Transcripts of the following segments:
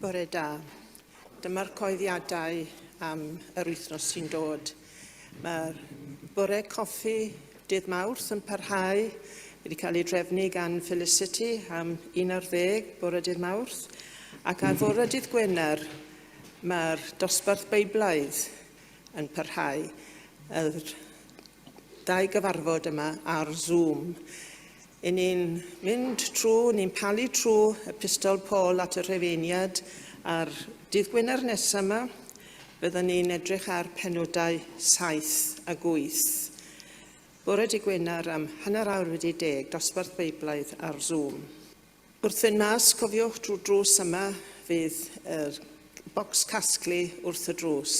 Bore da. Dyma'r coeddiadau am yr wythnos sy'n dod. Mae'r bore coffi dydd Mawrth yn parhau, wedi cael ei drefnu gan Felicity am 11 bore dydd Mawrth, ac ar fore dydd Gwener mae'r dosbarth Beiblaidd yn parhau. Yr dau gyfarfod yma ar Zoom. I ni'n mynd trwy, ni'n palu trwy Epistol Paul at y Rhufeiniad a'r dydd Gwener nesaf yma, byddwn ni'n edrych ar penodau 7 a 8. Bore dy Gwener am 10:30, dosbarth Beiblaidd ar Zoom. Wrth fynd mas, cofiwch drwy'r drws yma fydd yr bocs casglu wrth y drws.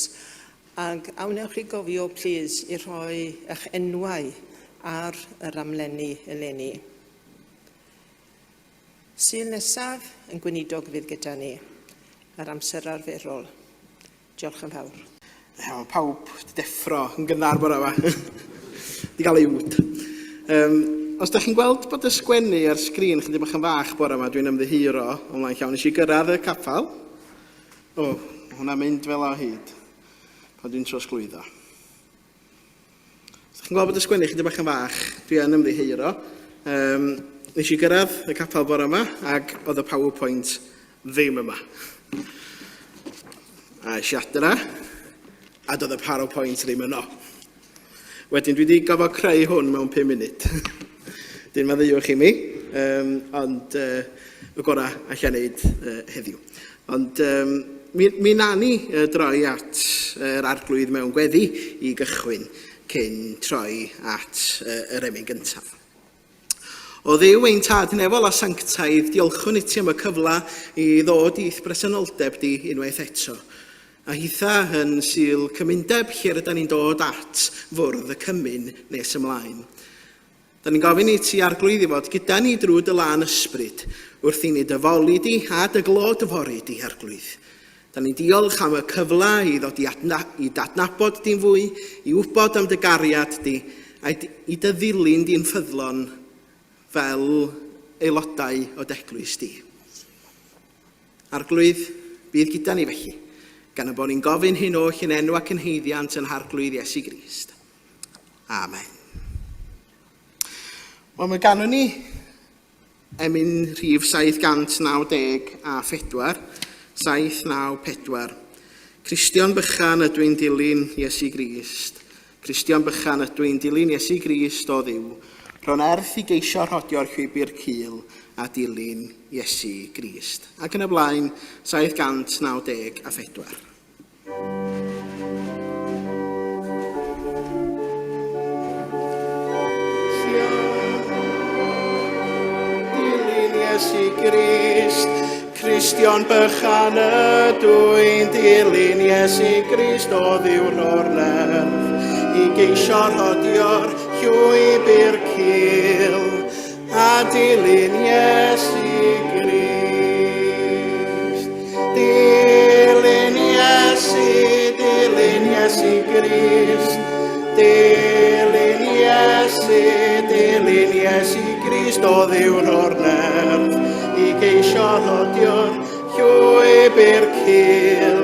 Ac a wnewch chi gofio, plîs, i rhoi eich enwau ar yr amlenni eleni. Sul nesaf, yn gweinidog fydd gyda ni, ar amser arferol. Diolch yn fawr. Iawn, pawb wedi deffro yn gynnar bore yma. Di gael ei wd. Um, os da chi'n gweld bod y sgwennu ar sgrin chydig bach yn fach bore yma, dwi'n ymddiheuro ymlaen llawn. Nes i gyrraedd y capel. O, oh, hwnna'n mynd fel o hyd. Pan dwi'n trosglwyddo. Os chi'n gweld bod y sgwennu chydig bach yn fach, dwi yn ymddiheuro. Um, nes i gyrraedd y capel bore yma ac oedd y PowerPoint ddim yma. A es i adra, a doedd y PowerPoint ddim yno. Wedyn dwi wedi gofod creu hwn mewn 5 munud. Dyn maddeuwch i mi, um, ond uh, y gorau allan wneud uh, heddiw. Ond um, mi, mi na ni uh, droi at yr arglwydd mewn gweddi i gychwyn cyn troi at uh, yr emyn gyntaf. O Dduw ein tad nefol a sanctaidd, diolchwn i ti am y cyfle i ddod i'th bresenoldeb di unwaith eto. A hitha yn Sul Cymundeb lle rydyn ni'n dod at fwrdd y cymun nes ymlaen. Da ni'n gofyn i ti, Arglwydd, i fod gyda ni drwy dy lân ysbryd, wrth i ni dy foli di a dy glod fory di, Arglwydd. Da ni'n diolch am y cyfle i ddod i, adna, i dadnabod di'n fwy, i wybod am dy gariad di, a i dy ddilyn di'n ffyddlon fel aelodau o d'eglwys di. Arglwydd, bydd gyda ni felly, gan y bod ni'n gofyn hyn oll yn enw ac yn haeddiant yn Harglwydd Iesu Grist. Amen. Wel, mae ganwn ni emyn rhif 794, 794. Cristion bychan ydw i'n dilyn Iesu Grist. Cristion bychan ydw i'n dilyn Iesu Grist o Dduw. Rho'n erth i geisio rhodio'r llwybr cul a dilyn Iesu Grist. Ac yn y blaen, 794. Dilyn Iesu Grist, Cristion bychan ydw i'n dilyn Iesu Grist o ddiwrnod o'r nerth i geisio rhodio'r llwybr cul a dilyn Iesu Grist. Dilyn Iesu, dilyn Iesu Grist. Dilyn Iesu, dilyn Iesu Grist o ddiwr o'r nerth i geisio rhodio'r llwybr cul.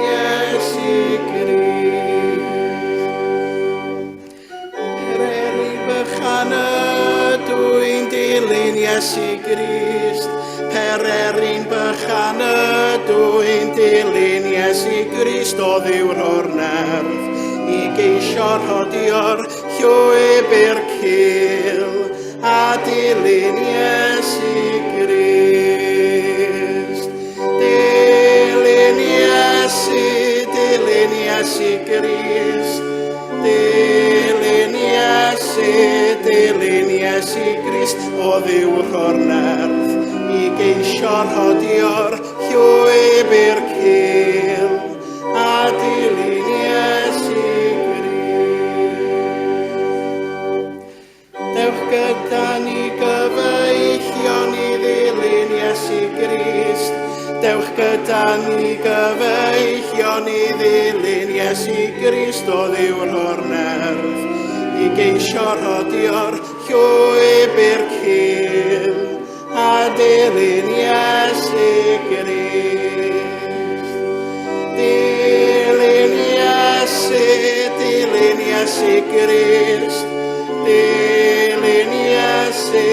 Iesu Grist. Eryri bychan ydw i'n dilyn Iesu Grist. Pererin bychan ydw i'n dilyn Iesu Grist o ddiwr o'r nerth i geisio rhodio'r llwybr cul a dilyn Iesu Grist. Dilyn Iesu, dilyn Iesu Grist. Dilyn Iesu, dilyn Iesu Grist, o ddiwch o'r nerth, i geisio rhodio'r llwybr cul, a dilyn Iesu Grist. Dewch gyda ni gyfeillion i ddilyn Iesu Grist. Dewch gyda ni gyfeillion i ddilyn Iesu Grist o ddiwr o'r nerth i geisio rhodio'r llwybr cul a dilyn Iesu. Grist. Dilyn Iesu, dilyn Iesu Grist. Dilyn Iesu,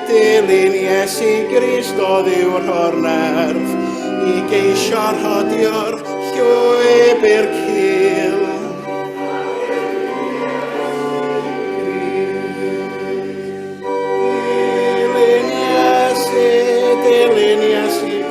dilyn Iesu Grist o ddiw'r o'r nerth i geisio rhodio'r llwybr cil. Dilyn Iesu, dilyn Iesu Grist.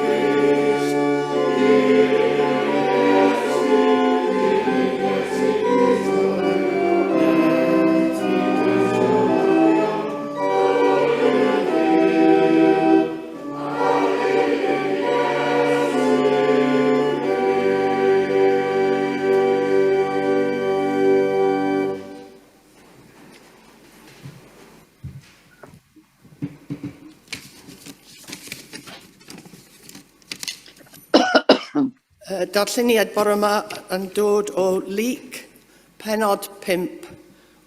Darlleniad bore yma yn dod o Luc, penod 5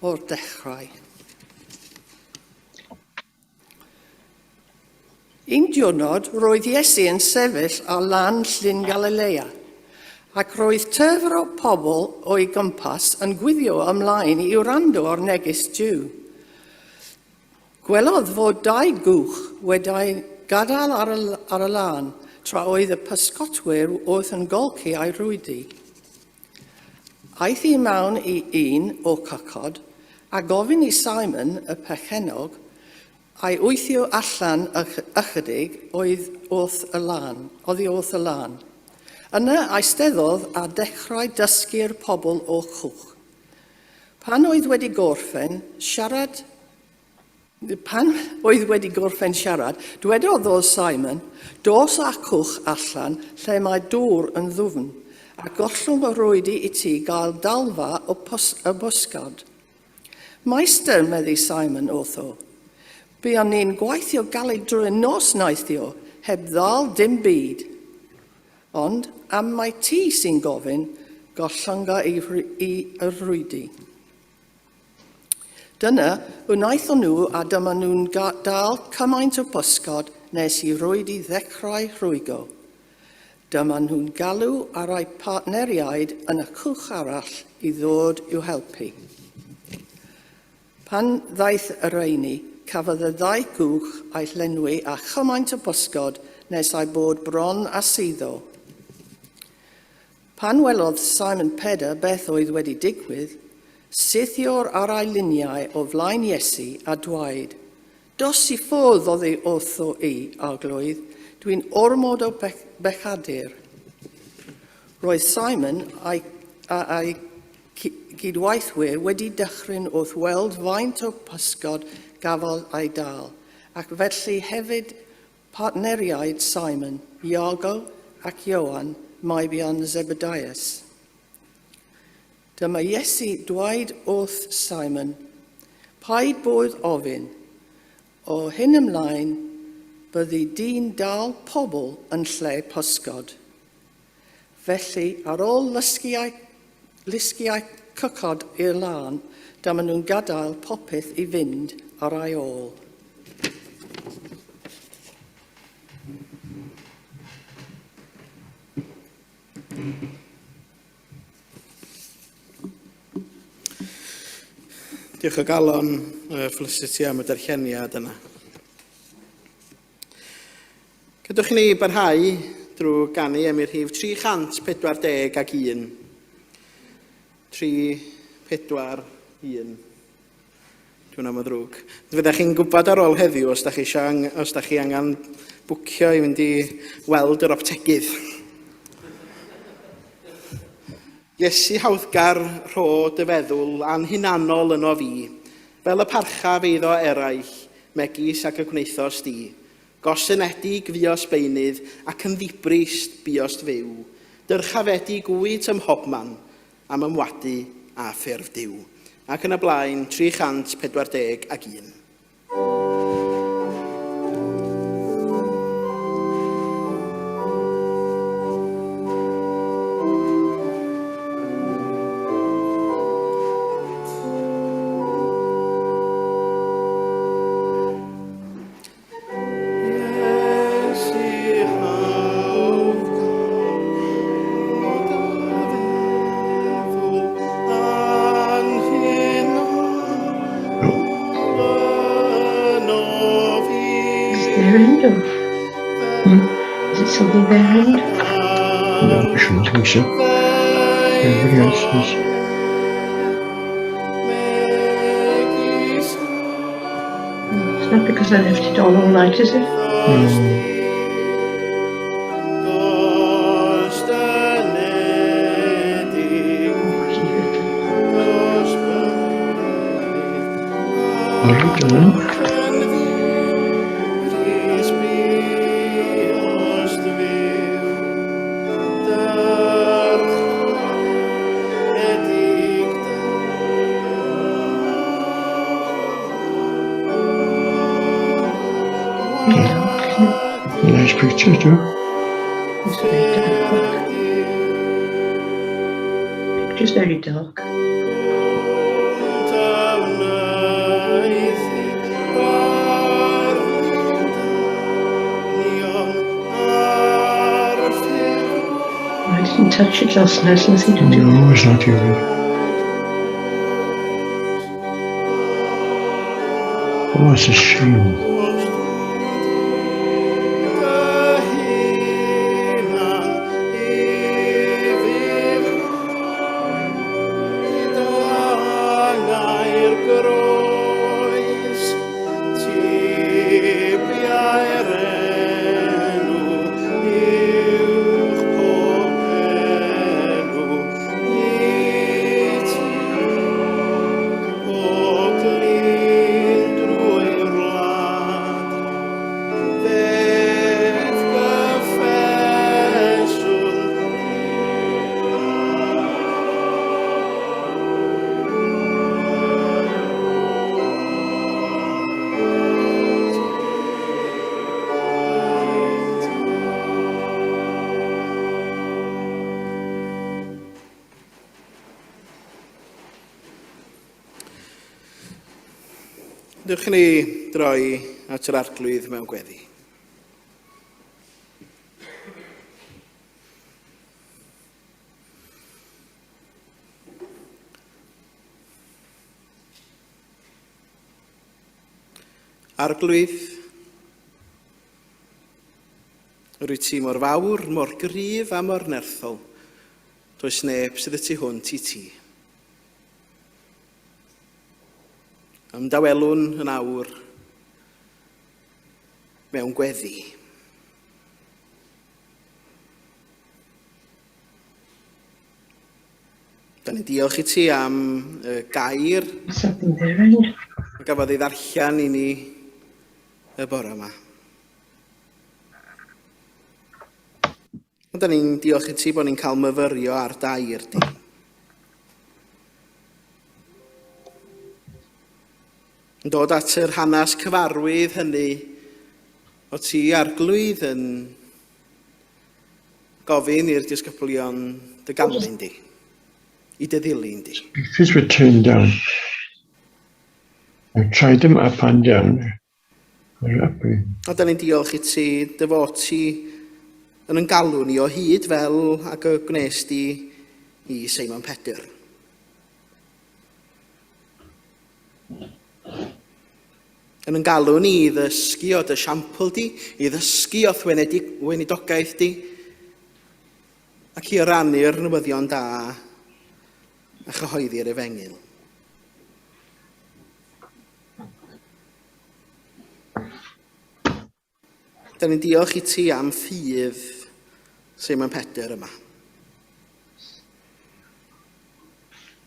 o'r dechrau. Un diwrnod, roedd Iesu yn sefyll ar lan Llyn Galilea, ac roedd tyfr o pobl o'i gwmpas yn gwylio ymlaen i wrando ar neges Duw. Gwelodd fod dau gwch wedi'u gadael ar y, ar y lan, tra oedd y pysgotwyr wrth yn golchi eu rhwydi. Aeth i mewn i un o'r cychod a gofyn i Simon, y perchennog, a'i wythio allan ychydig oedd wrth y lan, oddi wrth y lan. Yna eisteddodd a dechrau dysgu'r pobl o'r cwch. Pan oedd wedi gorffen siarad Pan oedd wedi gorffen siarad, dwedodd wrth Simon, Dos â cwch allan lle mae dŵr yn ddwfn, a gollwng y rhwydi i ti gael dalfa o pos y bysgod. Meistr, meddi Simon wrtho, buon ni'n gweithio galed drwy'r nos neithiwr, heb ddal dim byd. Ond am mai ti sy'n gofyn, gollynga i, i y rhwydi. Dyna wnaethon nhw a dyma nhw'n dal cymaint o bysgod nes i rwydi ddechrau rhwygo. Dyma nhw'n galw ar eu partneriaid yn y cwch arall i ddod i'w helpu. Pan ddaeth y rheini, cafodd y ddau gwch eu llenwi â chymaint o bysgod nes eu bod bron â suddo. Pan welodd Simon Pedr beth oedd wedi digwydd, syrthiodd ar ei liniau o flaen Iesu a dweud, Dos i ffwrdd oddi wrtho i, Arglwydd, dwi'n ormod o bechadur. Roedd Simon a'i, a'i gydweithwyr wedi dychryn wrth weld faint o pysgod gafodd ei dal, ac felly hefyd Partneriaid Simon, Iago ac Ioan, meibion Zebedeus. Dyma Iesu dweud wrth Simon, Paid bod ofyn, o hyn ymlaen byddi di'n dal pobl yn lle pysgod. Felly, ar ôl lysgiau, lysgiau cychod i'r lân, dyma nhw'n gadael popeth i fynd ar ei ôl. Diolch o galon, Felicity, am y darlleniad yna. Gadewch i ni barhau drwy ganu am i'r rhif 341. 3, 4, 1. Dwi'n am y ddrwg. Fyddech chi'n gwybod ar ôl heddiw os da chi, eisiau, os da chi angen bwcio i fynd i weld yr optegydd. Iesu hawddgar, rho dy feddwl anhunanol yno fi, fel y parchaf eiddo eraill, megis ag y gwnaethost di. Gosynedig fuost beunydd, ac yn ddibrist buost fyw. Dyrchafedig wyt ym mhobman, am ymwadu â ffurf Duw. Ac yn y blaen, 341. Is it something there, end? No, I shouldn't think so. Everybody else is. It's not because I left it on all night, is it? No. Keep it. All right, then. Very dark, isn't it? Nice picture too. It's very dark. Look. Picture's very dark. I didn't touch it last night, it's nothing to do with No, it's not even. Oh, it's a shame. Dewch i ni droi at yr Arglwydd mewn gweddi. Arglwydd, rwyt ti mor fawr, mor gryf a mor nerthol. Does neb sydd y tu hwnt i ti. Ymdawelwn yn awr mewn gweddi. Da ni'n diolch i ti am y gair Something there, end. a gafodd ei ddarllen i ni y bore yma. Ond da ni'n diolch i ti bod ni'n cael myfyrio ar dy air di. Yn dod at yr hanes cyfarwydd hynny o ti, Arglwydd, yn gofyn i'r disgyblion dy ganlyn di, i dy ddilyn di. Speakers were turned down. I tried them up and down. They're up. A da ni'n diolch i ti dy fod ti yn yn galw ni o hyd fel ag y gwnes di i Seimon Pedr. Yn yn galw ni i ddysgu o dy siampl di, i ddysgu o'th weinidogaeth di, ac i rannu'r newyddion da a chyhoeddi'r efengyl. Da ni'n diolch i ti am ffydd Seimon Pedr yma.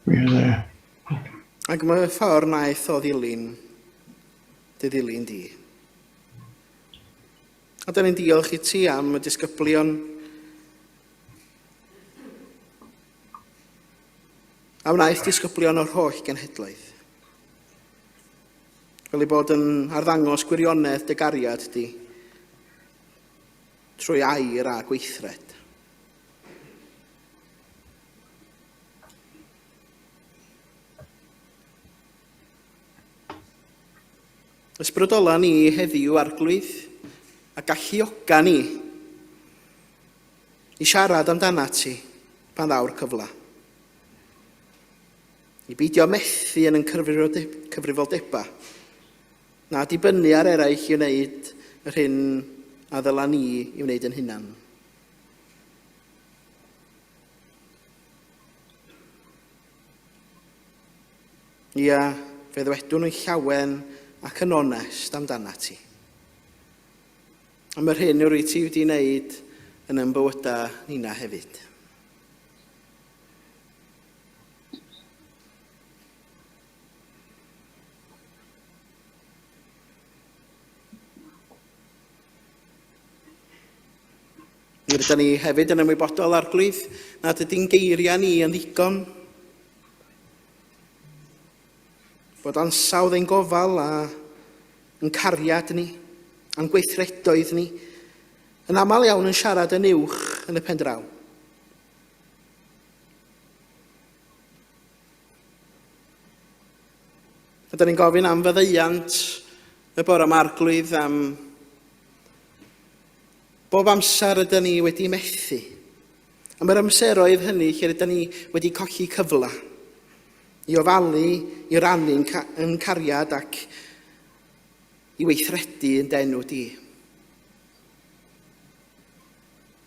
We are there. Ac mae y ffordd wnaeth o ddilyn, dy ddilyn di. A da ni'n diolch i ti am y disgyblion a wnaeth disgyblion o'r holl genhedloedd. Fel ei bod yn arddangos gwirionedd dy gariad di trwy air a gweithred. Ysbrydola ni heddiw, Arglwydd, a galluoga ni i siarad amdana ti pan ddaw'r cyfle. I beidio methu yn ein cyfrifoldebau, na dibynnu ar eraill i wneud yr hyn a ddyla ni i wneud yn hunan. Ia, fe ddwedwn yn llawen ac yn onest amdanat ti. Am yr hyn yr wyt ti wedi wneud yn ein bywydau nina hefyd. Mi rydyn ni hefyd yn ymwybodol, Arglwydd, nad ydy'n geiriau ni yn ddigon. Bod ansawdd ein gofal a yn cariad ni, a'n gweithredoedd ni, yn aml iawn yn siarad yn uwch yn y pen draw. A da ni'n gofyn am faddeuant y bore yma arglwydd am bob amser ydyn ni wedi methu. Am yr amseroedd hynny lle ydyn ni wedi colli cyfle i ofalu, i rannu'n ca yn cariad ac i weithredu yn denw di.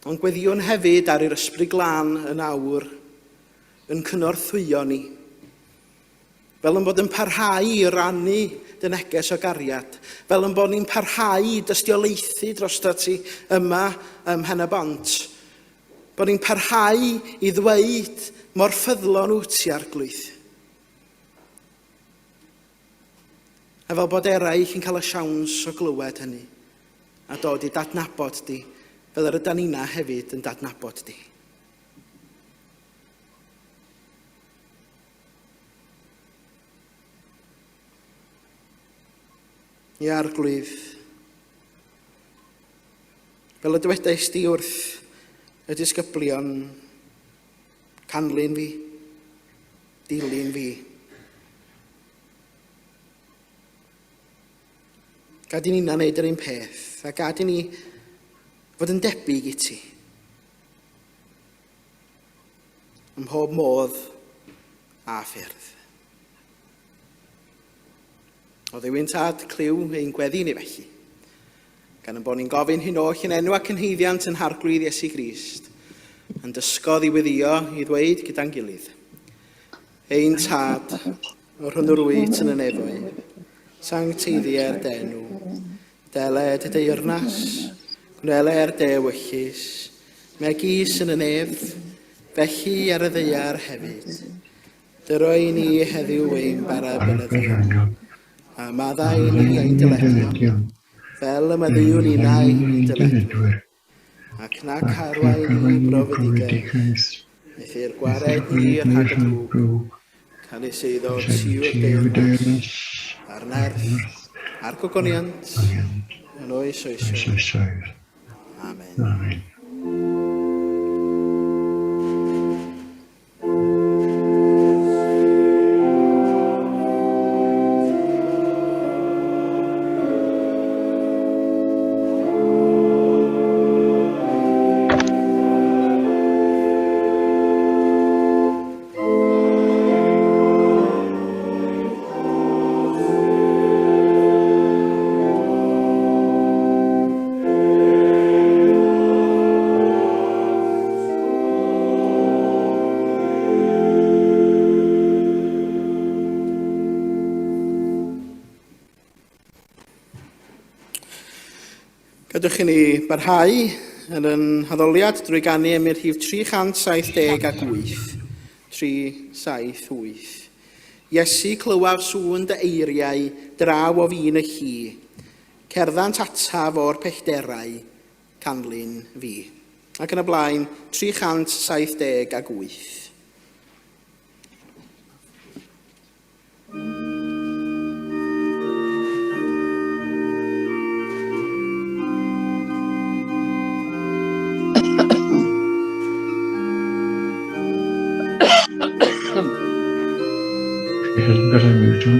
Ond gweddïwn hefyd ar yr ysbryd glân yn awr yn cynorthwyo ni Fel yn bod yn parhau i rannu dy neges o gariad. Fel yn bod ni'n parhau i dystiolaethu drosto ti yma ym Mhen-y-bont. Bod ni'n parhau i ddweud mor ffyddlon wyt ti, Arglwydd. A fel bod eraill yn cael y siawns o glywed hynny a dod i dadnabod di, fel yr ydan ni'na hefyd yn dadnabod di. I Arglwydd, fel y dywedais di wrth y disgyblion, canlyn fi, dilyn fi. Gad i ni'na wneud yr un peth, a gad i ni fod yn debyg i ti. Ym mhob modd a ffyrdd. O Dduw'n Tad, clyw ein gweddi ni felly. Gan yn bod ni'n gofyn hyn oll yn enw ac yn haeddiant yn Harglwydd Iesu Grist, yn dysgodd i weddio i ddweud gyda'n gilydd. Ein Tad, o'r hwn yr wyt yn y nefoedd, sancteiddier d'enw, Deled y deyrnas, gwneler dy ewyllys, megis yn y nef, felly ar y ddaear hefyd. Dyro i ni heddiw ein bara bynyddion, a maddau i ni ein dyledion, fel y maddeuwn ninnau i'n dyledwyr. Ac nac arwain ni i brofedigaeth, eithr gwared ni rhag y drwg, canys eiddo ti yw'r deyrnas, a'r nerth, a'r gogoniant, yn oes oesoedd. Amen. Amen. Gadewch i ni barhau yn yn haddoliad drwy ganu emyn rhif 378. 378. Iesu, clywaf sŵn dy eiriau draw o fin y lli. Cerddant ataf o'r pellterau, canlyn fi. Ac yn y blaen, 378. She hasn't got her mute on.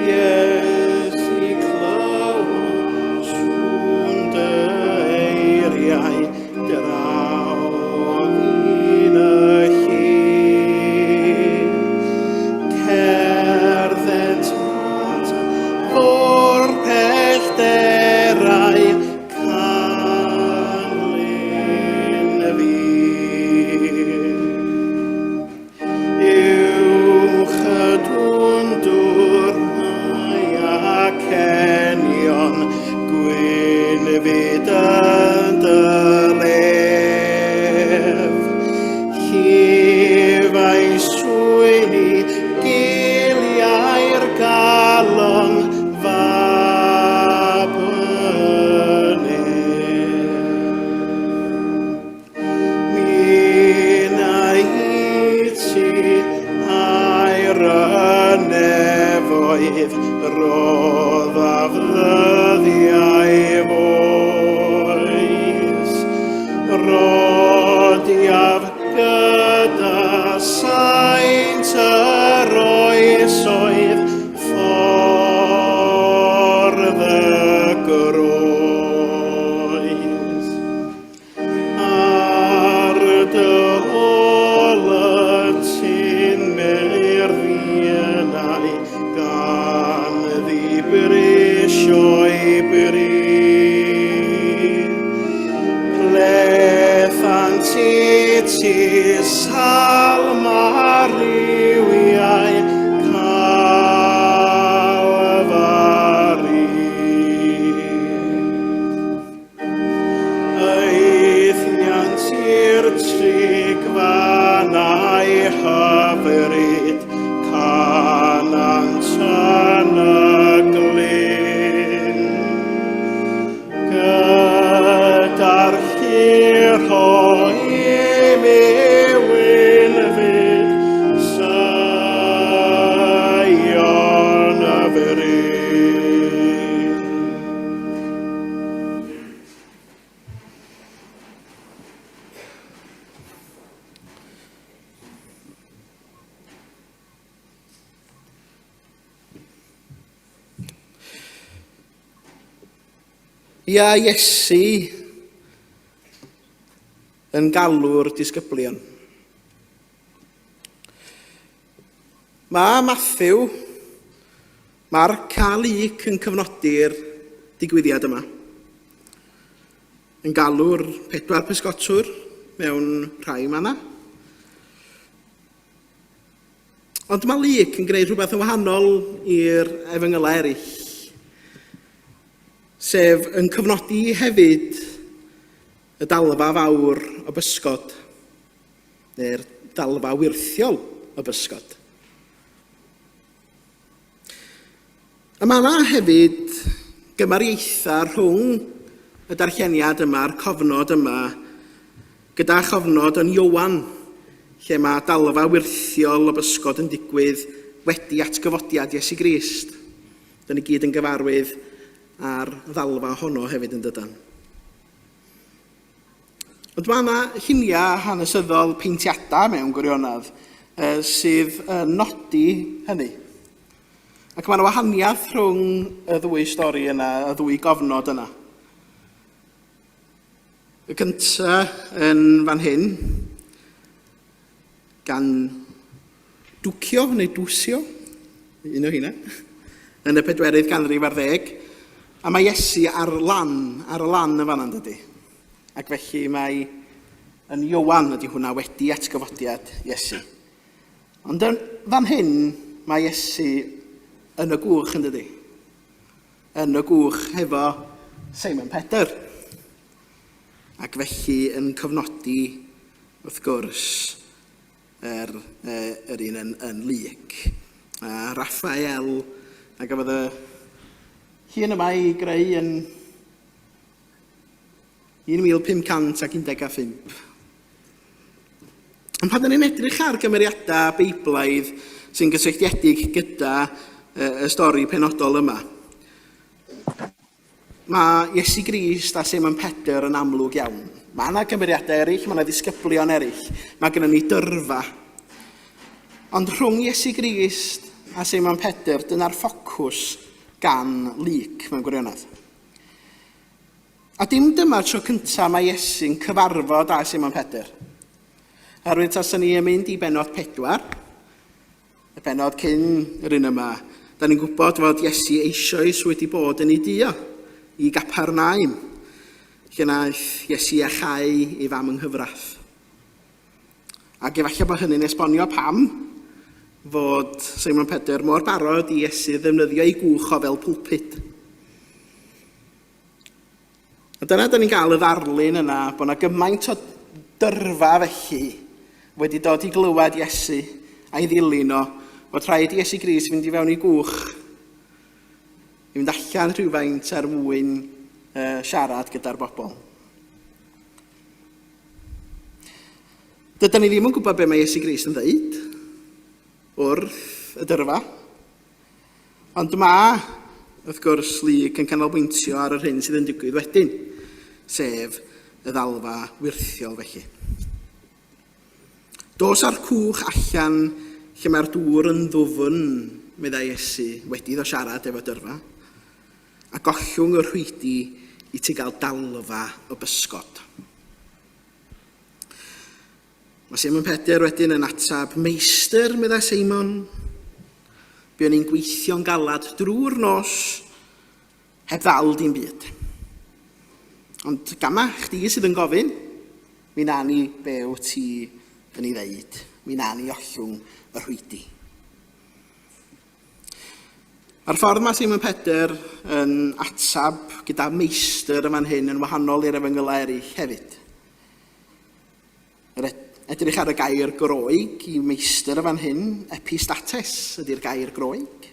Iesu clyw sŵn dy eiriau draw yn y lli. oesoedd, roddaf ddyddiau oes. Rodiaf gyda saint yr oesoedd, ffordd y groes. Ar dy ôl y tynnir ddienau gan ddibrisio'i bri. Plethant i ti salm a rywiau Calfari. Aethiant i'r trigfanau hyfryd, canant yn y glyn. Gyda'r hir o i mi wynfyd, Seion y fryn. Ia, Iesu yn galw'r disgyblion. Mae Matthew, Marc a Luc yn cyfnodi'r digwyddiad yma. Yn galw'r pedwar pysgotwr mewn rhai manna. Ond mae Luc yn gwneud rhywbeth yn wahanol i'r efengylau eraill, sef yn cyfnodi hefyd y dalfa fawr o bysgod, neu'r dalfa wyrthiol o bysgod. A mae yna hefyd gymariaethau rhwng y darlleniad yma, a'r cofnod yma, gyda chofnod yn Iowan, lle mae dalfa wyrthiol o bysgod yn digwydd wedi atgyfodiad Iesu Grist. Dyna ni gyd yn gyfarwydd â'r ddalfa honno hefyd yn dydan. Ond mae yna lluniau hanesyddol, peintiadau mewn gwirionedd, sydd yn nodi hynny. Ac mae yna wahaniaeth rhwng y ddwy stori yna, y ddwy gofnod yna. Y cyntaf yn fan hyn, gan Ducio neu Dwsio, un o hynna, yn y pedwerydd ganrif ar ddeg, a mae Iesu ar lan, ar y lan yn fanna'n dydy. Ac felly mae yn Iowan ydy hwnna wedi atgyfodiad Iesu. Ond yn fan hyn mae Iesu yn y gwch yn dydy. Yn y gwch hefo Simon Pedr. Ac felly yn cofnodi, wrth gwrs, yr, yr un yn, yn Luc. A Raphael, a gafodd y llun yma ei greu yn 1515. Ond pan dyn ni'n edrych ar gymeriadau Beiblaidd sy'n gysylltiedig gyda y stori penodol yma, Mae Iesu Grist a Seimon Pedr yn amlwg iawn. Mae yna gymeriadau eraill, mae yna ddisgyblion eraill, mae gennym ni dyrfa. Ond rhwng Iesu Grist a Seimon Pedr, dyna'r ffocws gan Luc mewn gwirionedd. A dim dyma'r tro cyntaf mae Iesu'n cyfarfod â Seimon Pedr. Oherwydd taswn ni yn mynd i bennod 4, Y bennod cyn yr un yma, da ni'n gwybod fod Iesu eisoes wedi bod yn ei duo i Gapernaum, lle naeth Iesu iachau ei fam yng nghyfraith. Ac efallai bod hynny'n esbonio pam fod Simon Pedr mor barod i Iesu ddefnyddio ei gwch o fel pulpit. A dyna da ni'n gael y ddarlun yna, bod yna gymaint o dyrfa felly wedi dod i glywed Iesu a'i ddilyn o, bod rhaid i Iesu Grist fynd i fewn i gwch, i fynd allan rhywfaint er mwyn uh, siarad gyda'r bobl. Dydan ni ddim yn gwybod be mae Iesu Grist yn dweud wrth y dyrfa. Ond mae, wrth gwrs, Luc yn canolbwyntio ar yr hyn sydd yn digwydd wedyn, sef y ddalfa wyrthiol felly. Dos â'r cwch allan lle mae'r dŵr yn ddwfn, meddai Iesu, wedi iddo siarad efo dyrfa, a gollwng y rhwydi i ti gael dalfa o bysgod. Mae Seimon Pedr wedyn yn ateb, Meistr, meddai Seimon, buon ni'n gweithio'n galad drwy'r nos heb ddal dim byd. Ond gama, chdi sydd yn gofyn, mi na ni be wyt ti yn ei ddeud, mi na ni ollwng y rhwydi. Mae'r ffordd mae Simon Pedr yn atab gyda meistr yn fan hyn yn wahanol i'r efengylau eraill hefyd. Yr edrych ar y gair Groeg i meistr yn fan hyn, epistates ydy'r gair Groeg,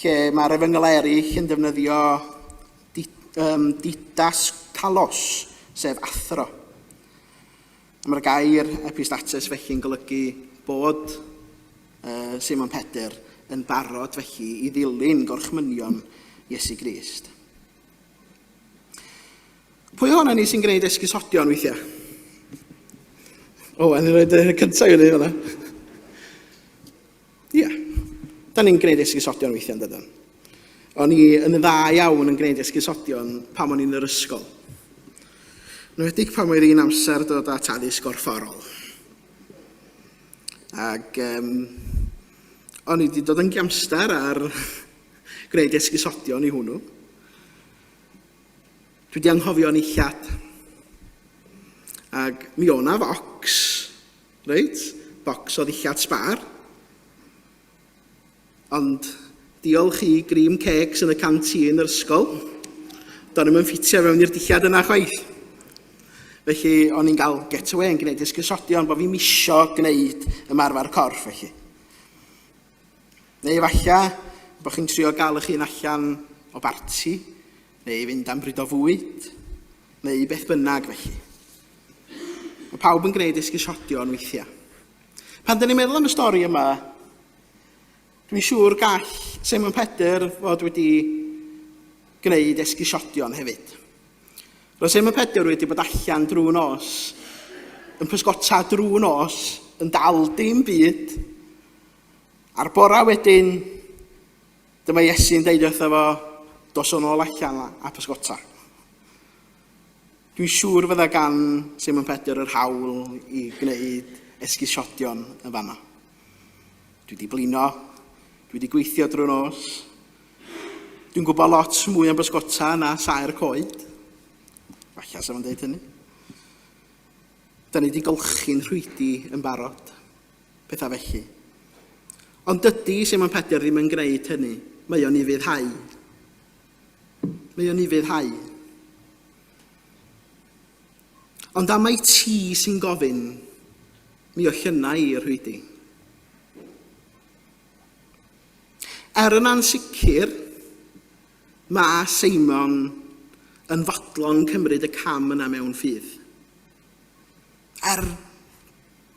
lle mae'r efengylau eraill yn defnyddio di, um, didas kalos, sef athro. Mae'r gair epistates felly'n golygu bod uh, Simon Pedr yn barod felly i ddilyn gorchmynion Iesu Grist. Pwy ohono ni sy'n gwneud esgusodion weithiau? O, yn rhaid y cyntaf i wneud hwnna. Ia. Da ni'n gwneud esgusodion weithiau, yn dydyn? O'n i yn dda iawn yn gwneud esgusodion pan o'n i'n yr ysgol. Yn enwedig pan oedd hi'n amser dod at addysg gorfforol. Ac um, o'n i wedi dod yn giamstar ar gwneud esgusodion i hwnnw. Dwi wedi anghofio nillad. Ac mi o'na focs Reit, bocs o ddillad sbâr. Ond diolch i cream cakes yn y canteen yr ysgol, do'n i'm yn ffitio fewn i'r dillad yna chwaith. Felly, o'n i'n cael getaway yn gwneud esgusodion bod fi'n misio gwneud ymarfer corff felly. Neu efallai bod chi'n trio gael eich hun allan o barti, neu fynd am bryd o fwyd, neu beth bynnag felly. Mae pawb yn gwneud esgusodion weithiau. Pan dyn ni'n meddwl am y stori yma, dwi'n siŵr gall Simon Pedr fod wedi gwneud esgusodion hefyd. Roedd Simon Pedr wedi bod allan drwy nos, yn pysgota drwy nos, yn dal dim byd. A'r bora wedyn, dyma Iesu'n deud wrtho fo, dos o'n ôl allan a pysgota. Dwi'n siŵr fydda gan Simon Pedr yr hawl i gwneud esgusodion yn fanno. Dwi wedi blino, dwi wedi gweithio drwy nos, dwi'n gwybod lot mwy am bysgota na saer coed. Falle sa fo'n deud hynny. Da ni wedi golchi'n rhwydi yn barod. Pethau felly. Ond dydy Simon Pedr ddim yn gwneud hynny. Mae o'n ufuddhau. Mae o'n ufuddhau. Ond am mai ti sy'n gofyn, mi ollyna i y rhwydi. Er yn ansicr, mae Seimon yn fodlon cymryd y cam yna mewn ffydd. Er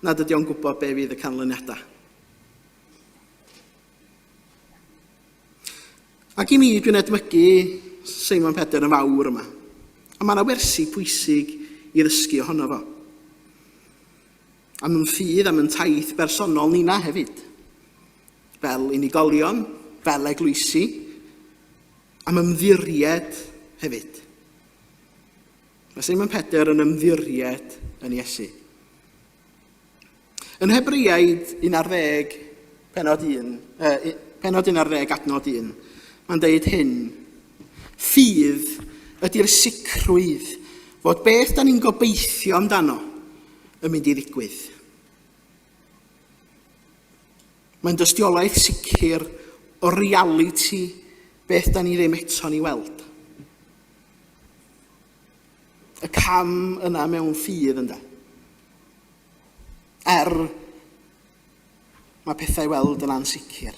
nad ydy o'n gwybod be fydd y canlyniadau. Ac i mi, dwi'n edmygu Seimon Pedr yn fawr yma. A mae yna wersi pwysig i ddysgu ohono fo. Am yn ffydd, am yn taith bersonol nina hefyd. Fel unigolion, fel eglwysi, am ymddiried hefyd. Mae Seimon Pedr yn ymddiried yn Iesu. Yn Hebreaid 11, penod 1, uh, penod 11, adnod 1, mae'n deud hyn. Ffydd ydy'r sicrwydd fod beth da ni'n gobeithio amdano yn mynd i ddigwydd. Mae'n dystiolaeth sicr o realiti beth da ni ddim eto'n ei weld. Y cam yna mewn ffydd ynde. Er mae pethau i weld yn ansicr.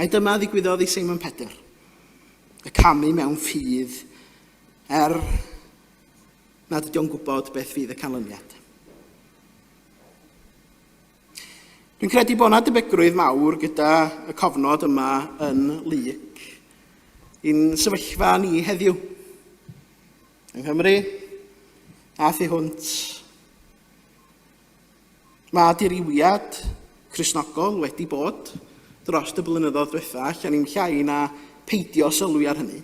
Ai dyma ddigwyddodd i Simon Pedr. Y camu mewn ffydd er nad ydy o'n gwybod beth fydd y canlyniad. Dwi'n credu bod yna debygrwydd mawr gyda y cofnod yma yn Luc i'n sefyllfa ni heddiw. Yng Nghymru a thu hwnt. Mae dirywiad Cristnogol wedi bod dros y blynyddoedd diwetha, allan ni'n llai na peidio sylwi ar hynny.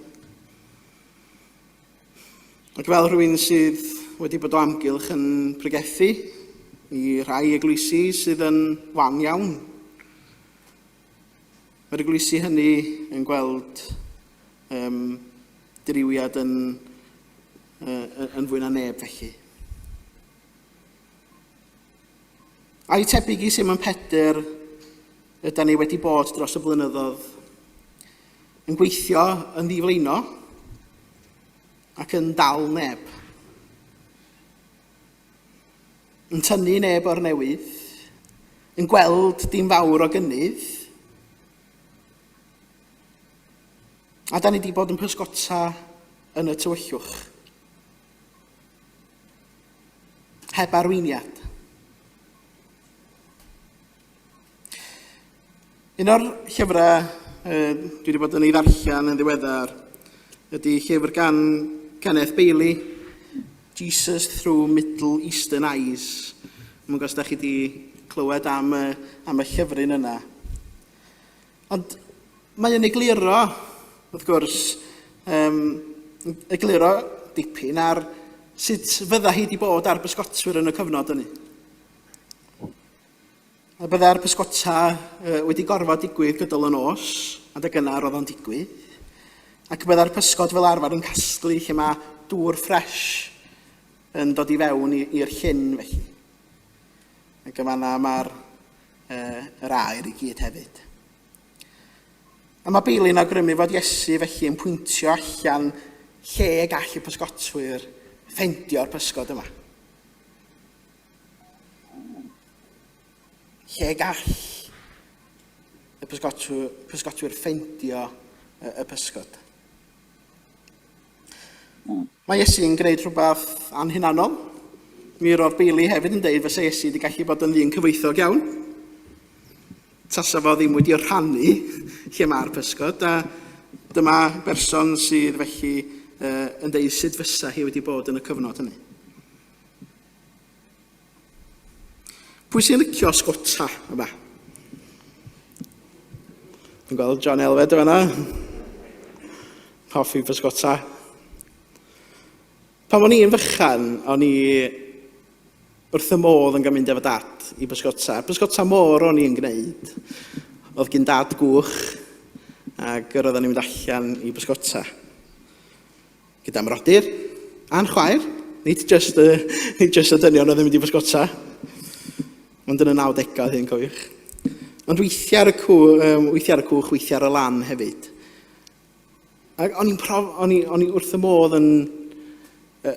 Ac fel rhywun sydd wedi bod o amgylch yn pregethu i rhai eglwysi sydd yn wan iawn, mae'r eglwysi hynny yn gweld um, dirywiad yn, uh, yn fwy na neb felly. A'i tebyg i Simon Pedr yda ni wedi bod dros y blynyddoedd yn gweithio yn ddiflino ac yn dal neb. Yn tynnu neb o'r newydd, yn gweld dim fawr o gynnydd. A da ni wedi bod yn pysgota yn y tywyllwch. Heb arweiniad. Un o'r llyfrau uh, dwi wedi bod yn ei ddarllen yn ddiweddar ydy llyfr gan Kenneth Bailey, Jesus Through Middle Eastern Eyes. Mae'n gwybod os da chi wedi clywed am, am y llyfryn yna. Ond mae yn egluro, wrth gwrs, um, egluro dipyn ar sut fydda hi wedi bod ar bysgotwyr yn y cyfnod hynny. A byddai'r pysgota wedi gorfod digwydd gydol y nos, adeg gynnar oedd o'n digwydd. Ac byddai'r pysgod fel arfer yn casglu lle mae dŵr ffres yn dod i fewn i'r llyn felly. Ac yn fanna mae'r uh, yr aer i gyd hefyd. A mae Bailey'n awgrymu fod Iesu felly yn pwyntio allan lle gall y pysgotwyr ffendio'r pysgod yma. Lle gall y pysgotwyr, pysgotwyr ffeindio y, y pysgod. Mae Iesu'n gwneud rhywbeth anhunanol. Mi roedd Bailey hefyd yn deud fysa Iesu wedi gallu bod yn ddyn cyfoethog iawn. Tasa fo ddim wedi rhannu lle mae'r pysgod, a dyma berson sydd felly uh, yn deud sut fysa hi wedi bod yn y cyfnod hynny. Pwy sy'n licio sgota yma? Dwi'n gweld John Elfed yma. Hoffi bysgota. Pan o'n i'n fychan, o'n i wrth y modd yn cael mynd efo dad i bysgota. Bysgota môr o'n i'n gwneud. Oedd gyn dad gwch, ac yr oedden ni'n mynd allan i bysgota. Gyda mrodyr a'n chwaer, nid just y, nid just y dynion oedd yn mynd i bysgota. Ond yn y 90au oedd hyn, cofiwch. Ond weithiau ar y cwch, um, weithiau ar y cwch, weithiau ar y lan hefyd. Ac o'n i'n prof, o'n i, o'n i wrth y modd yn,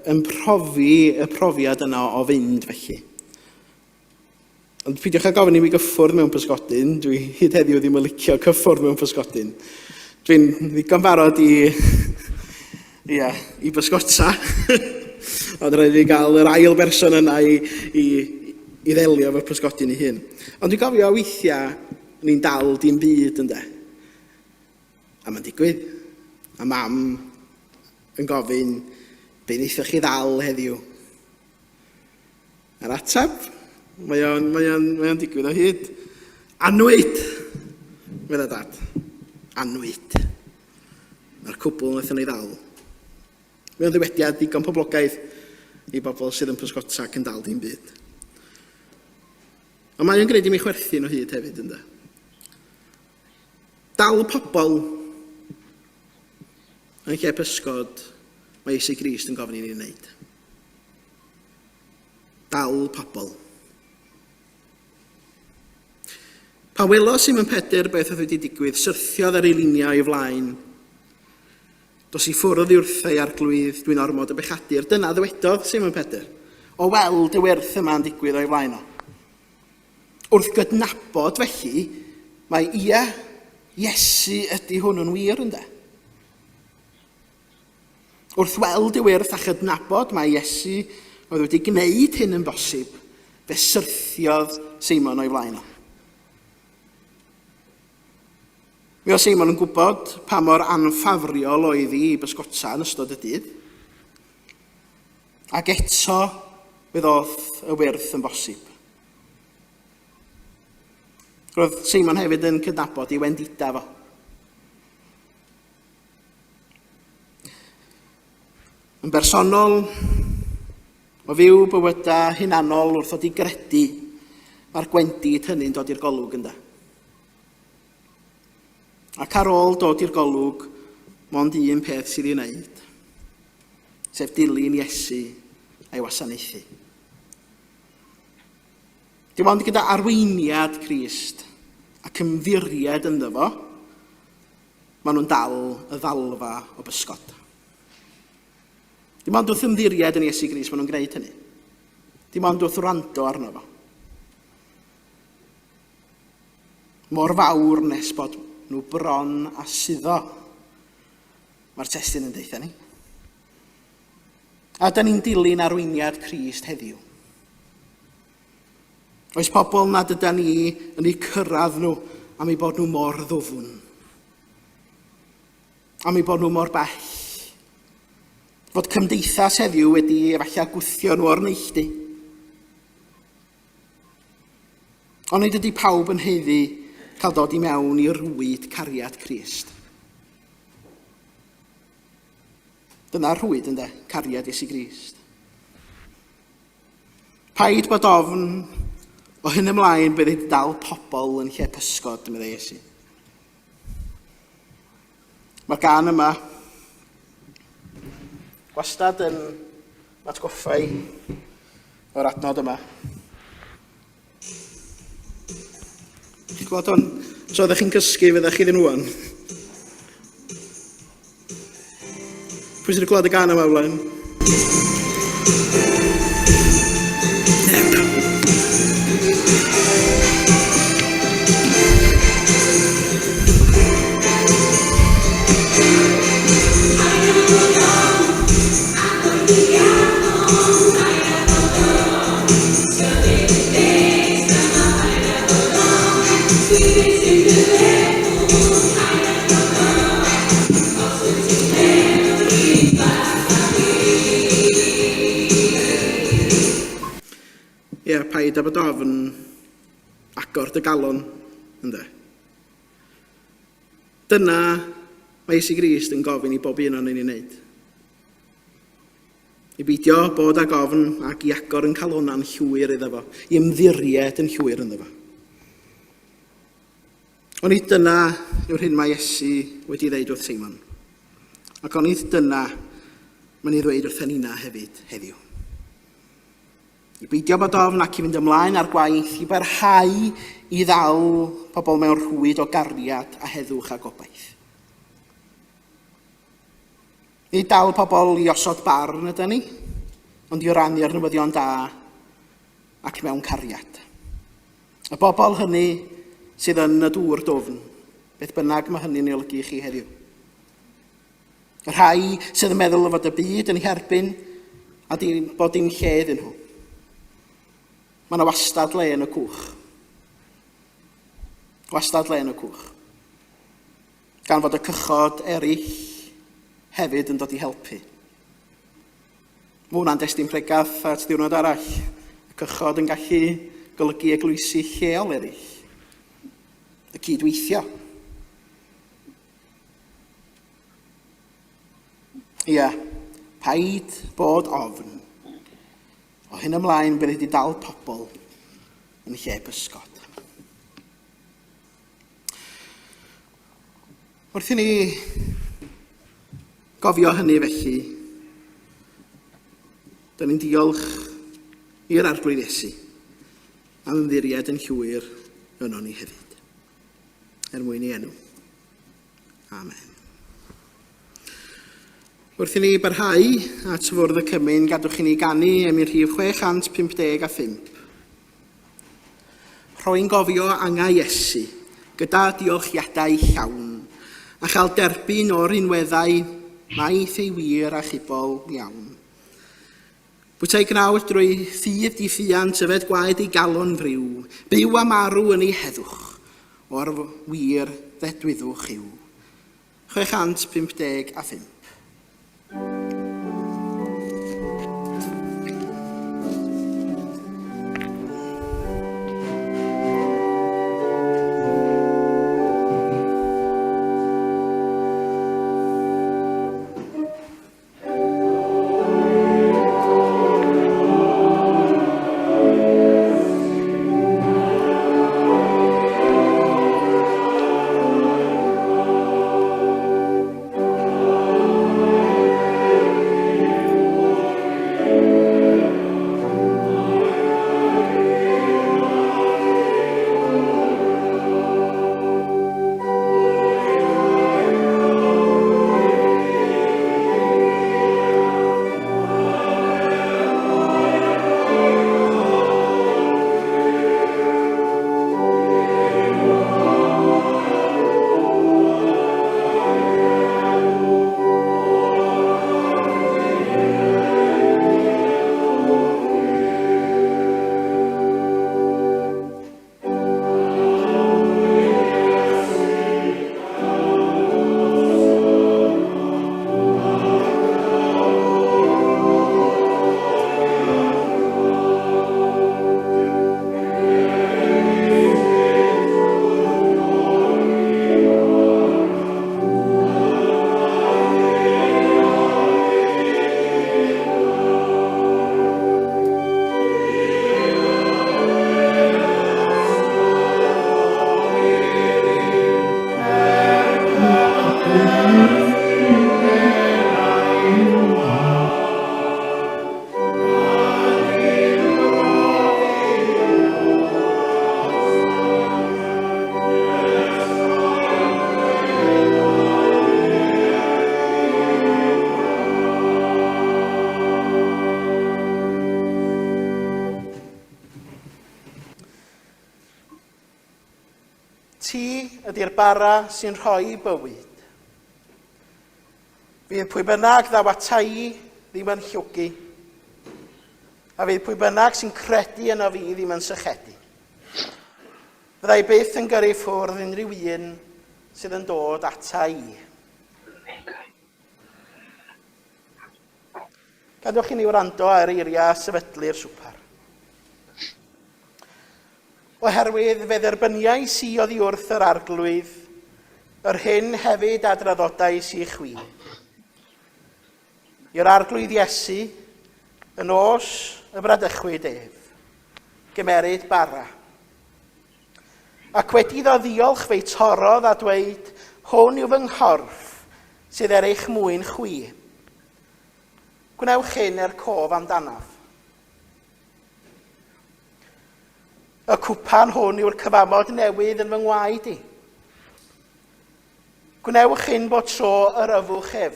yn profi y profiad yna o fynd felly. Ond peidiwch â gofyn i mi gyffwrdd mewn pysgodyn. Dwi hyd heddiw ddim yn licio cyffwrdd mewn pysgodyn. Dwi'n ddigon barod i, ia, i bysgota. Ond rhaid i fi gael yr ail berson yna i, i, i ddelio efo'r pysgodyn ei hun. Ond dwi'n gofio weithiau ni'n dal dim byd ynde. A mae'n digwydd. A mam yn gofyn, be wnaethoch chi ddal heddiw? A'r ateb? Mae o'n, mae o'n, mae o'n digwydd o hyd. Annwyd! Medda dad. Annwyd. Mae'r cwbl wnaethon ni ddal. Mae o'n ddiwediad digon poblogaidd i bobl sydd yn pysgota ac yn dal dim byd. Ond mae o'n gwneud i mi chwerthin o hyd hefyd, ynddo. Dal pobl yn lle pysgod mae Iesu Grist yn gofyn i ni wneud. Dal pobl. Pan welodd Simon Pedr beth oedd wedi digwydd, syrthiodd ar ei liniau o'i flaen. Dos i ffwrdd oddi wrtha i, arglwydd, dwi'n ormod o bechadur. Dyna ddywedodd Simon Pedr, o weld y wyrth yma yn digwydd o'i flaen o. Wrth gydnabod felly, mae ia, Iesu ydy hwn yn wir, ynde? Wrth weld ei wyrth a chydnabod mai Iesu oedd wedi gwneud hyn yn bosib, fe syrthiodd Seimon o'i flaen o. Mi oedd Seimon yn gwybod pa mor anffafriol oedd hi i bysgota yn ystod y dydd. Ac eto, fe ddoth y wyrth yn bosib. Roedd Seimon hefyd yn cydnabod ei wendida fo. Yn bersonol, o fyw bywydau hunanol wrth ddod i gredu, mae'r gwendid hynny'n dod i'r golwg ynda. Ac ar ôl dod i'r golwg, mond un peth sydd i'w wneud, sef dilyn Iesu a'i wasanaethu. Dim ond gyda arweiniad Crist ac ymddiried ynddo fo, maen nhw'n dal y ddalfa o bysgod. Dim ond wrth ymddiried yn Iesu Grist maen nhw'n gwneud hynny. Dim ond wrth wrando arno fo. Mor fawr nes bod nhw bron a suddo. Mae'r testun yn deutha ni. A da ni'n dilyn arweiniad Crist heddiw. Oes pobl nad yda ni yn eu cyrraedd nhw am eu bod nhw mor ddwfn. Am eu bod nhw mor bell. Fod cymdeithas heddiw wedi efallai gwthio nhw o'r neilltu. Ond nid ydy pawb yn haeddu cael dod i mewn i rwyd cariad Crist. Dyna'r rhwyd, ynde, cariad Iesu Grist. Paid bod ofn, o hyn ymlaen bydd wedi dal pobl yn lle pysgod, meddai Iesu. Mae'r gan yma wastad yn atgoffa i o'r adnod yma. Chi'n gweld hwn? Os oeddech chi'n cysgu, fyddech chi ddim rwan. Pwy sydd wedi clywed y gan yma blaen? Neb. Ie, paid â bod ofn, agor dy galon, ynde. Dyna mae Iesu Grist yn gofyn i bob un o'n ni'n ei wneud. I beidio bod ag ofn ac i agor yn calona'n llwyr iddo fo, i ymddiried yn llwyr ynddo fo. Onid dyna yw'r hyn mae Iesu wedi ddeud wrth Seimon? Ac onid dyna mae'n ei ddweud wrth nina hefyd heddiw? I beidio bod ofn ac i fynd ymlaen â'r gwaith, i barhau i ddal pobl mewn rhwyd o gariad a heddwch a gobaith. Nid dal pobl i osod barn ydy ni, ond i rannu'r newyddion da ac mewn cariad. Y bobl hynny sydd yn y dŵr dwfn, beth bynnag mae hynny'n ei olygu i chi heddiw. Y rhai sydd yn meddwl fod y byd yn eu herbyn a dim, bod dim lle iddyn nhw. Mae yna wastad le yn y cwch. Wastad le yn y cwch. Gan fod y cychod eraill hefyd yn dod i helpu. Mae hwnna'n destun pregath at ddiwrnod arall. Y cychod yn gallu golygu eglwysi lleol eraill. Y cydweithio. Ia, paid bod ofn. O hyn ymlaen bydd wedi dal pobl yn lle pysgod. Wrth i ni gofio hynny felly, da ni'n diolch i'r Arglwydd Iesu am ymddiried yn llwyr yno ni hefyd, er mwyn ei enw. Amen. Wrth i ni barhau at fwrdd y cymun, gadwch i ni ganu emyn rhif 655. Rhoi'n gofio angau Iesu, gyda diolchiadau llawn, a chael derbyn o'r rinweddau maith ei wir achubol iawn. Bwytai gnawd drwy ffydd diffuant yfed gwaed ei galon friw, byw a marw yn ei heddwch. O'r wir ddedwyddwch yw. 655. Ti ydy'r bara sy'n rhoi bywyd. Fydd pwy bynnag ddaw ata i ddim yn llwgu, a fydd pwy bynnag sy'n credu yno fi ddim yn sychedu. Fydda i byth yn gyrru ffwrdd unrhyw un sydd yn dod ata i. Gadewch i ni wrando ar eiriau sefydlu'r swper. Oherwydd fe dderbyniais i oddi wrth yr Arglwydd yr hyn hefyd a draddodais i chwi. I'r Arglwydd Iesu, y nos y bradychwyd ef, gymeryd bara. Ac wedi iddo ddiolch fe'i torrodd a dweud, hwn yw fy nghorff sydd er eich mwyn chwi. Gwnewch hyn er cof amdanaf. Y cwpan hwn yw'r cyfamod newydd yn fy ngwaed i. Gwnewch hyn bod tro yr yfwch ef,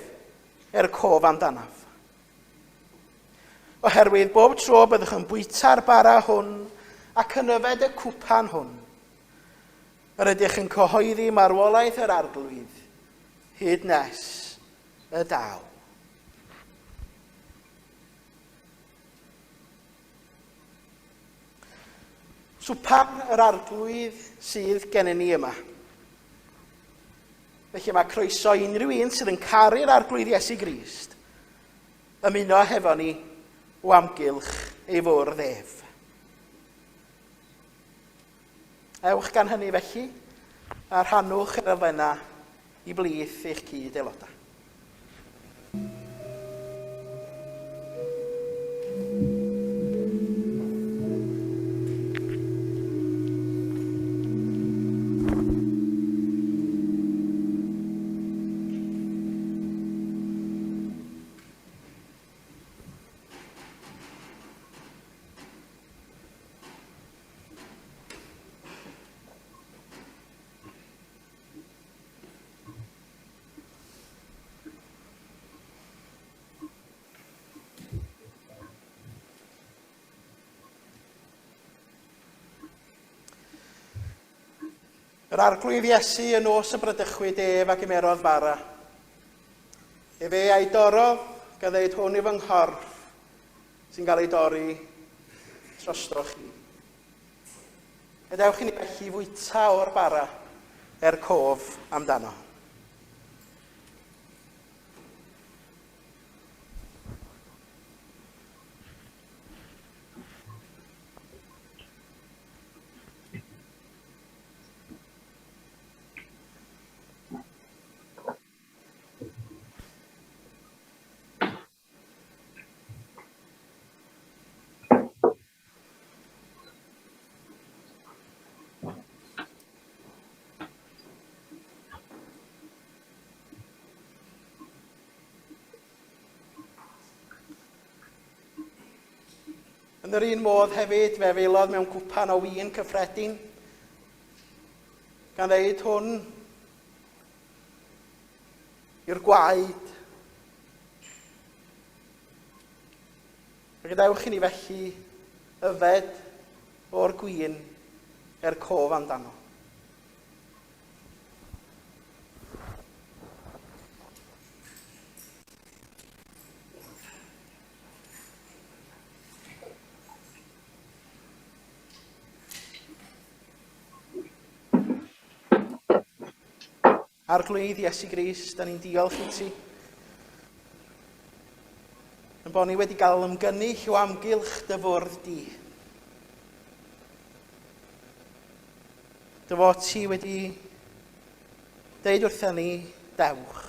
er cof amdanaf. Oherwydd bob tro byddwch yn bwyta'r bara hwn ac yn yfed y cwpan hwn, yr ydych yn cyhoeddi marwolaeth yr Arglwydd hyd nes y daw. Swpan yr Arglwydd sydd gennym ni yma. Felly mae croeso i unrhyw un sydd yn caru'r Arglwydd Iesu Grist ymuno hefo ni o amgylch ei fwrdd ef. Ewch gan hynny felly, a rhannwch yr elfennau i blith eich cyd-aelodau. Yr Arglwydd Iesu y nos y bradychwyd ef a gymerodd fara. Efe a'i dorrodd, gan ddeud hwn yw fy nghorff sy'n cael ei dorri drostoch chi. Gadewch i ni felly fwyta o'r bara. er cof amdano. Yn yr un modd hefyd, fe felodd mewn cwpan o win cyffredin, gan ddeud hwn yw'r gwaed. A gadewch i ni felly yfed o'r gwin er cof amdano. Arglwydd Iesu Grist, da ni'n diolch i ti. Yn bod ni wedi cael ymgynnull o amgylch dy fwrdd di. Dy fod ti wedi deud wrthyn ni, dewch.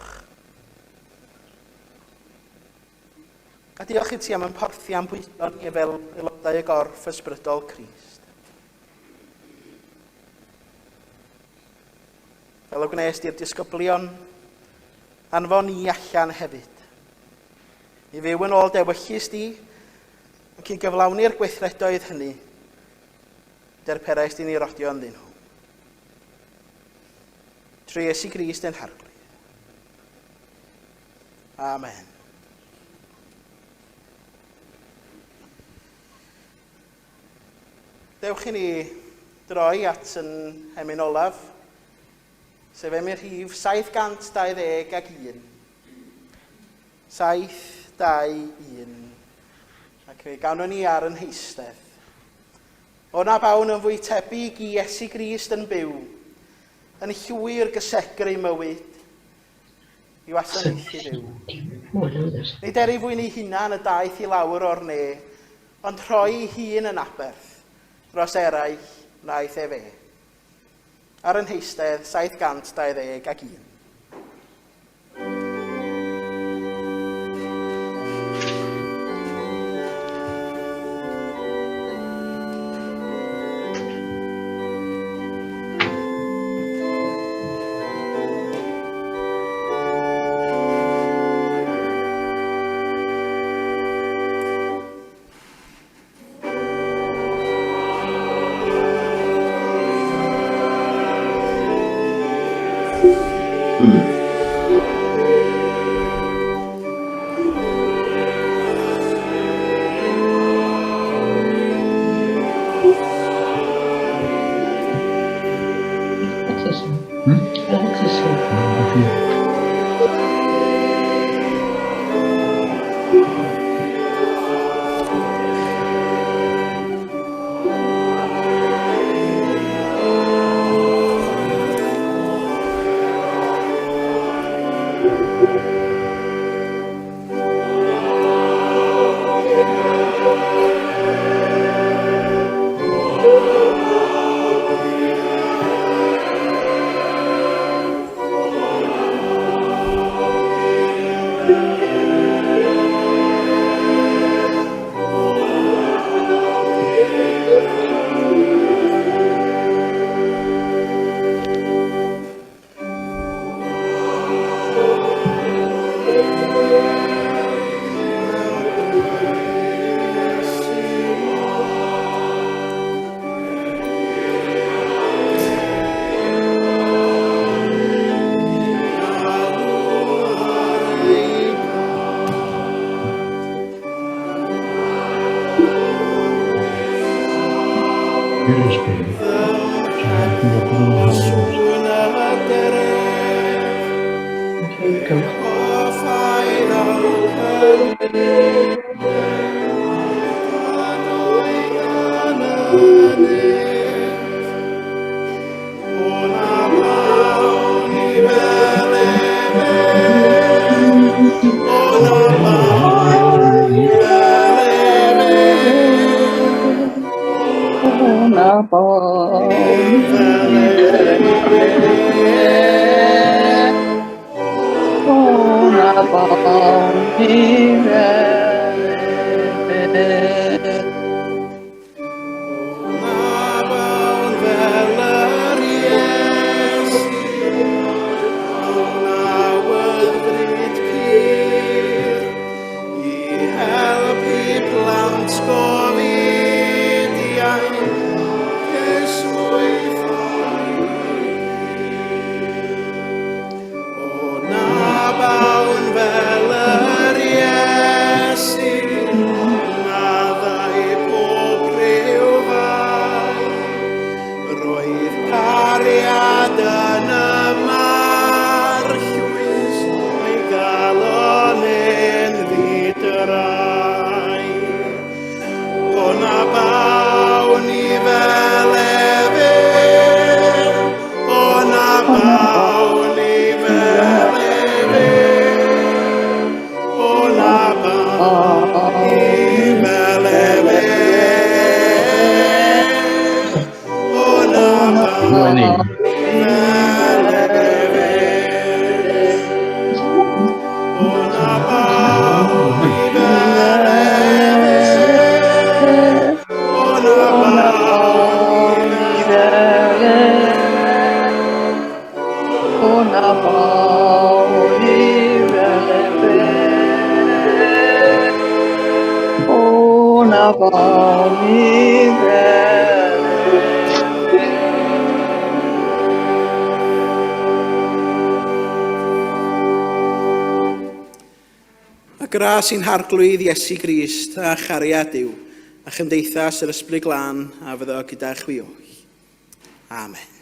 A diolch i ti am yn porthi a'n bwydo ni fel aelodau y gorff ysbrydol Crist. Fel y gwnes di'r disgyblion, anfon ni allan hefyd. I fyw yn ôl dewyllys di, ac i gyflawni'r gweithredoedd hynny, derperais di ni rodio ynddyn nhw. Trwy Iesu Grist ein Harglwydd. Amen. Dewch i ni droi at yn hemyn olaf, sef emyn rhif 721. 721. Ac fe ganwn ni ar yn heistedd. O na bawn yn fwy tebyg i Iesu Grist yn byw, yn llwyr gysegru mywyd, i wasanaethu Dduw. Nid er ei fwyn ei hunan y daeth i lawr o'r ne, ond rhoi ei hun yn aberth dros eraill wnaeth efe. Ar yn heistedd 721. bawn ni fel efe. Na bawn fel yr Iesu, mewn awyddfryd pur, i helpu plant gofidiau, eswyth O na bawn fel yr Iesu, maddau pob rhyw fai. Roedd cariad yn y marllwys, o'i galon yn ddidrai. O na bawn i fel efe, o na bawn i fel efe, o na bawn i fel efe, o na bawn My name. fel efe, o na bawn i fel efe, o na bawn i Fel efe. O na bawn ni fel efe. O na bawn ni fel efe. A gras i'n harglwydd Iesu Grist a chariad Duw a chymdeithas yr Ysbryd Glân a fyddo gyda chwi oll. Amen.